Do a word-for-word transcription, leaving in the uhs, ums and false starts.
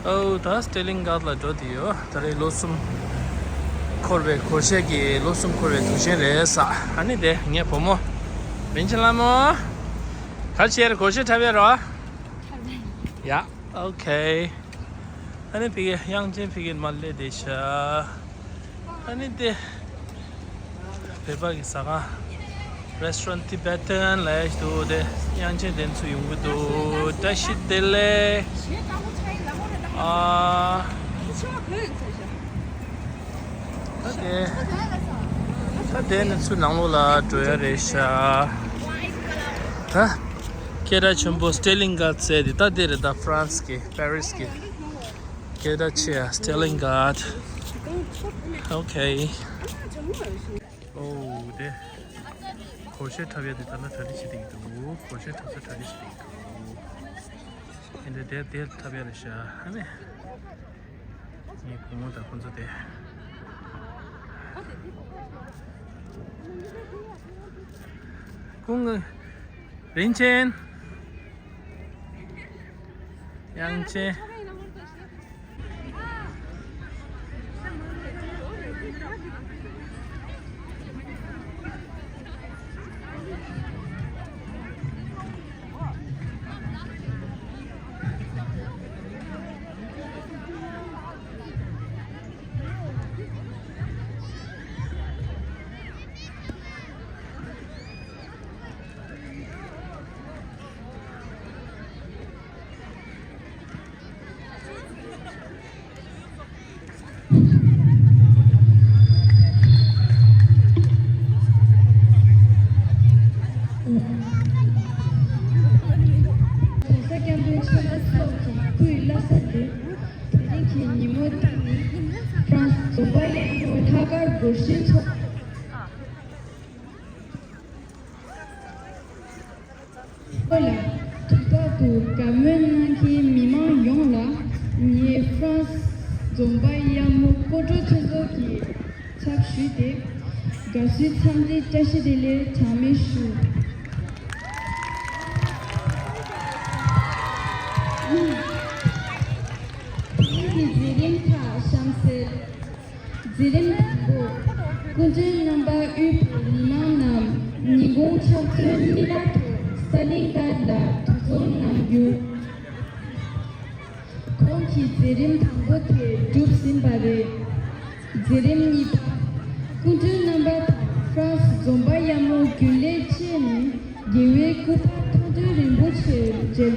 ཨོ་ད་སི་ཊེ་ལིན་གྷར་ལ་འགྲོ་དེ་ཡོད། ད་རེས་ལོ་གསུམ་འཁོར་བའི་སྒོར་གཞས་ཀྱི་ལོ་གསུམ་འཁོར་བའི་དུས་ཆེན་རེད་ས། ཨ་ནི་དེ་ངའི་བུ་མོ་རིན་ཆེན་ལྷ་མོ། ག་རེ་བྱས་རེད། སྒོར་གཞས་འཁྲབ་ཡ་རོ། ཡ། ཨོ་ཁེ། ཨ་ནི་ཕ་གི་དབྱངས་ཅན་ཕ་གི་མར་སླེབས་བསྡད་ཤག་ཨ་ནི་དེ། བོད་པ་གི་ཟ་ཁང་། Restaurant Tibetan ལབ་ཡ་ཞིག་འདུག་དེ་དབྱངས་ཅན་དེ་ཚོ་ཡོང་གི་འདུག་བཀྲ་ཤིས་བདེ་ལེགས། ཨ། ད་དེ། ད་དེ་ནས་ཚུར་ནང་ལོགས་ལ་འགྲོ་ཡ་རེད་ཤག་ད། སྐད་གྲགས་ཆེན་པོ་སི་ཊེ་ལིན་གྷར་ཟེར་དེ་ད་དེ་རེད། ད་ཧྥ་རན་སི་གི་པེ་རི་སི་གི་སྐད་གྲགས་ཆེ་ཡ་སི་ཊེ་ལིན་གྷར། ཨོ་ཁེ། ཨོ་དེ། སྒོར་གཞས་འཁྲབ་ཡ་དེ་ད་ལྟ་གྲ་སྒྲིག་བྱེད་བསྡད་ཀྱི་འདུག་སྒོར་གཞས་འཁྲབ་ས་གྲ་སྒྲིག་བྱེད་བསྡད་ཀྱི་འདུག་དེ་འདྲ་དེ་དེ་འཁྲབ་ཡ་རེད་ཤག་ཨ་ནི། ངའི་བུ་མོ་དང་ཁོང་ཚོ་དེ། ཁོང་། རིན་ཆེན། དབྱངས་ཅན། གོང་ས་སྐྱབས་མགོན་ཆེན་པོ་མཆོག་གི་སྐུའི་བླ་གཟའ་དེ། དེ་རིང་གི་ཉིན་མོ་འདི་ནི་ཧྥ་རན་སི་འཛོམས་པ་ཡག་མོ་ལྷག་དཀར་སྒོར་གཞས་ཚོགས། ལ། དུས་རྟག་ཏུ་དགའ་མོས་གནང་མཁན་མི་མང་ཡོངས་ལ་ངས་ཧྥ་རན་སི་འཛོམས་པ་ཡག་མོ་སྐོར་བྲོ་ཚོགས་འདུ་གི་ཚབ་ཞུས་ཏེ། དགའ་བསུའི་འཚམས་འདྲི་བཀྲ་ཤིས་བདེ་ལེགས་གྲངས་མེད་ཞུ། དེ་རིང་གི་མཛད་རིམ་ཁག་གཤམ་གསལ། མཛད་རིམ་དང་པོ། སྐུ་མགྲོན་རྣམ་པ་དབུས་པའི་མི་མང་རྣམས་ཉིན་གུང་ཕྱག་ཚོད་གཉིས་པ་ཐོག་སི་ཊ་ལིན་གྷར་ལ་འདུ་འཛོམས་གནང་རྒྱུ། ཁོང་གི་མཛད་རིམ་དང་པོ་དེ་གྲུབ་ཟིན་པ་རེད། མཛད་རིམ་གཉིས་པ། སྐུ་མགྲོན་རྣམ་པ་དང་ཧྥ་རན་སི་འཛོམས་པ་ཡག་མོ་རྒྱུན་ལས་བཅས་ནས་རྒྱལ་བའི་སྐུ་པར་མཐོང་གྲོལ་རིན་པོ་ཆེར་མཇལ་